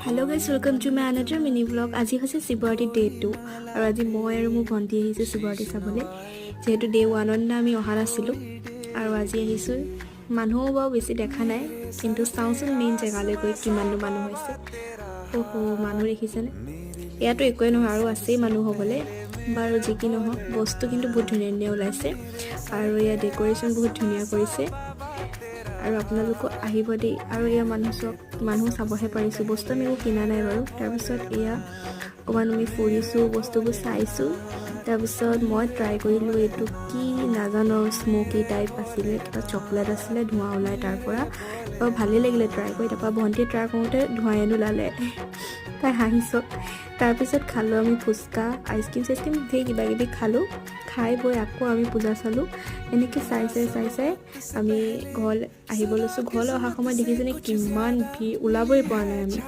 Hello guys, welcome to my another mini vlog. আজি হৈছে Shivratri day 2 আৰু আজি মই আৰু মোৰ ভণ্টি আহিছোঁ শিৱৰাত্ৰি চাবলৈ। যিহেতু ডে 1ৰ দিনা আমি অহা নাছিলোঁ আৰু আজি আহিছোঁ। মানুহো বাৰু বেছি দেখা নাই, কিন্তু চাওঁচোন মেইন জেগালৈ গৈ কিমাননো মানুহ হৈছে। অহ', মানুহ দেখিছেনে? ইয়াতো একোৱেই নহয়, আৰু আছেই মানুহ হ'বলৈ। বাৰু যি কি নহওক, বস্তু কিন্তু বহুত ধুনীয়া ধুনীয়া ওলাইছে আৰু ইয়াত ডেক'ৰেশ্যন বহুত ধুনীয়া কৰিছে আৰু আপোনালোকো আহিব দেই। আৰু এয়া মানুহ চাওক, মানুহ চাবহে পাৰিছোঁ, বস্তু আমি একো কিনা নাই বাৰু। তাৰপিছত এয়া অকণমান আমি ফুৰিছোঁ, বস্তুবোৰ চাইছোঁ। তাৰপিছত মই ট্ৰাই কৰিলোঁ, এইটো কি নাজানো, স্ম'কি টাইপ আছিলে, কিবা চকলেট আছিলে, ধোঁৱা ওলাই তাৰ পৰা। বাৰু ভালেই লাগিলে ট্ৰাই কৰি। তাৰপৰা ভণ্টিয়ে ট্ৰাই কৰোঁতে ধোঁৱাই নোলালে, তাই হাঁহিছ। তাৰপিছত খালোঁ আমি ফুচকা, আইচক্ৰীম চাইচক্ৰীম, ধেৰ কিবা কিবি খালোঁ। খাই বৈ আকৌ আমি পূজা চালোঁ। এনেকৈ চাই চাই চাই চাই আমি ঘৰলৈ আহিব লৈছোঁ। ঘৰলৈ অহা সময়ত দেখিছেনে কিমান ভিৰ, ওলাবই পৰা নাই আমি।